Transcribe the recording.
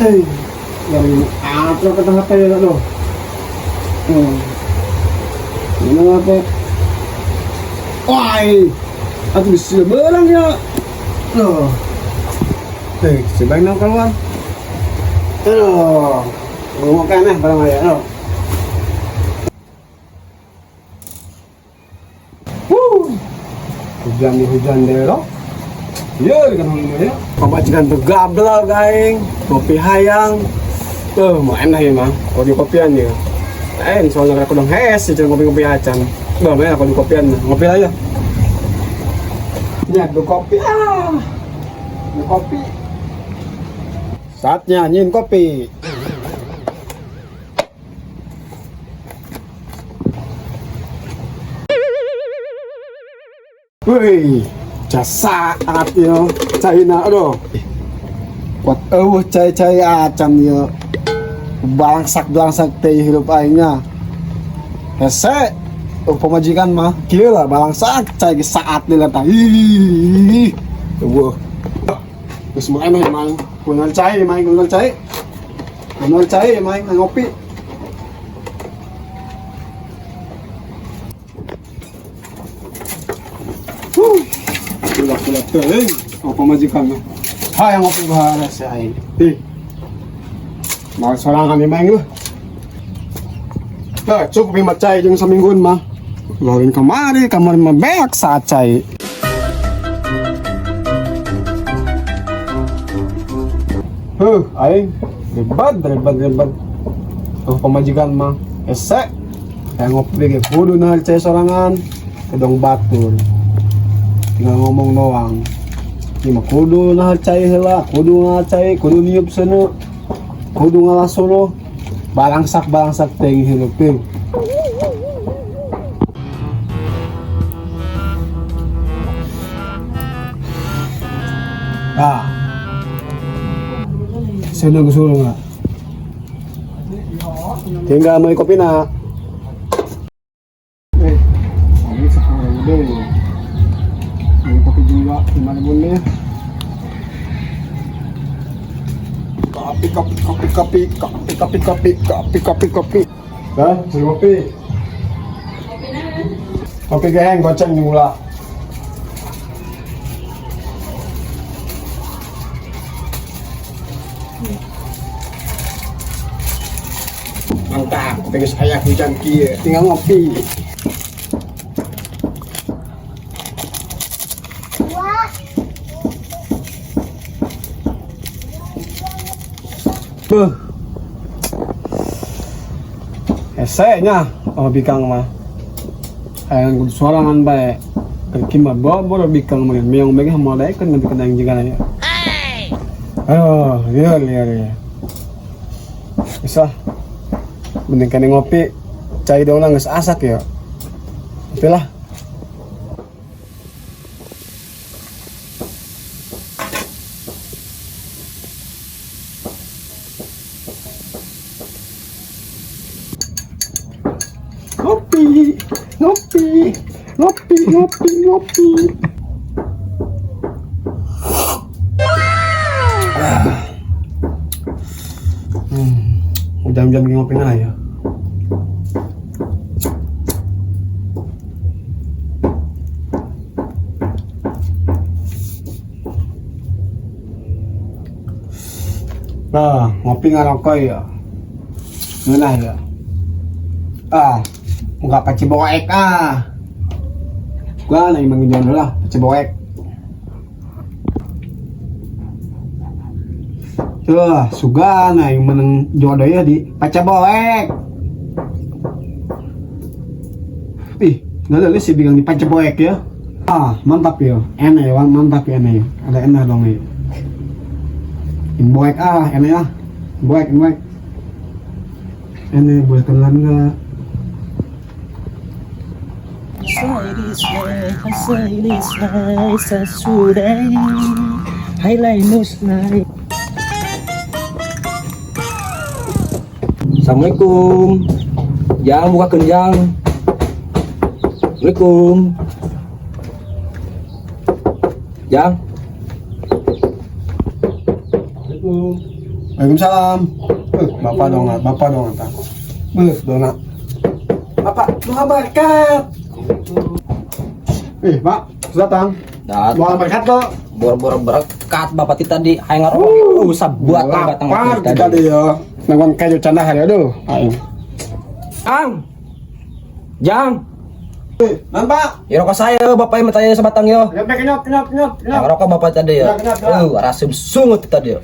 Eh, dari apa kata HP ya lo? Ini apa? Wah, aku bisa belang ya. Loh. Eh, sebaik nang keluar. Aduh, ngomong kan barang ya. Loh. Wuh. Hujan nih hujan deh loh. Iya, kan ya. Pamajikan tuh gablak aing, kopi hayang. Tuh, mau enak ya mah. Kopi kopian ya. Eh, soalnya aku dong hes, jangan kopi-kopi acan. Bah, main aku di kopian, ngopi lah ya. Ya, kopi ah. Kopi. Saatnya nyin kopi. Wih, jasa saat yo, China aduh. Kuat eueuh cai-cai acan yo. Balangsak-balangsak teh hidup aingnya. Hese, oh, pemajikan mah kieu lah balangsak cai ge saat lila tah. Ih. Eueuh. Geus mah enak emang. Kunaon cai emang, kunaon cai. Kunaon cai emang ngopi. Kulak-kulak teuing, oh pamajikan mah. Hayang ngopi baharas si aing. Ih. Mau sorangan emang lu. Nah, cukup lima cai jeung samingguan mah. Lain kamari, kamari mah beak saat cai. Huh, aing ribet, ribet, ribet. Tuh pamajikan mah hese. Hayang ngopi ge kudu nah cai sorangan. Kedong batur. Tinggal ngomong doang. Ini mah kudu nah cai heula, kudu nah cai, kudu niup seuneu. Kudu ngalah solo. Balangsak-balangsak teh hirup teh. Ah. Seuneu geus urang. Tinggal meuli kopi na. Eh, ini 10.000 deh. Beli kopi juga 5.000 nih. Kopi kopi kopi kopi kopi kopi kopi kopi kopi kopi. Hah, beli kopi. Kopi geheng goceng jeung gula. Mantap, kopi geus aya hujan kieu, tinggal ngopi. Beuh. Hese nya, oh bikang mah. Hayang kudu sorangan bae. Keur mah boro bikang mah meong bae moal daekeun nganti kana jeung ya. Aduh, lieur lieur ya. Bisa. Mending kene ngopi, cai dong geus asak ya. Ngopi lah. Ngopi, ngopi, ngopi, ngopi, ngopi. Jam-jam ngopi lah ya. Nah, ngopi ngarokok ya. Ngeunah ya. Ah, enggak paciboek ah. Gua lagi manggil dulu lah, paciboek. Tuh, sugan aing menang jodoh ya di pacaboek. Ih, nggak ada sih bilang di pacaboek ya. Ah, mantap ya. Enak ya, Bang, mantap ya enak ya. Ada enak dong ya. Boek ah, enak ya. Boek, boek. Enak, boleh telan nggak? Assalamualaikum. Jang buka kenjang. Assalamualaikum. Jang. Assalamualaikum. Waalaikumsalam. Bapak dong, bapak dong eta. Beuh, dona. Bapak, doa berkat. Eh, Pak, sudah datang. Dat Doa berkat kok. Boro-boro berkat bapak ti tadi hayang ngarokok sabatang batang Lapar tadi. tadi ya. Nanggon kejo canda hari aduh. Aing. Ang. Jang, Eh, nan Pak. ya rokok saya bapak yang minta sabatang yo. Kenyot, kenyot, kenyot, kenyot. Yang rokok bapak tadi ya. Kenap, kenap, kenap. Rasum sungut tadi ya.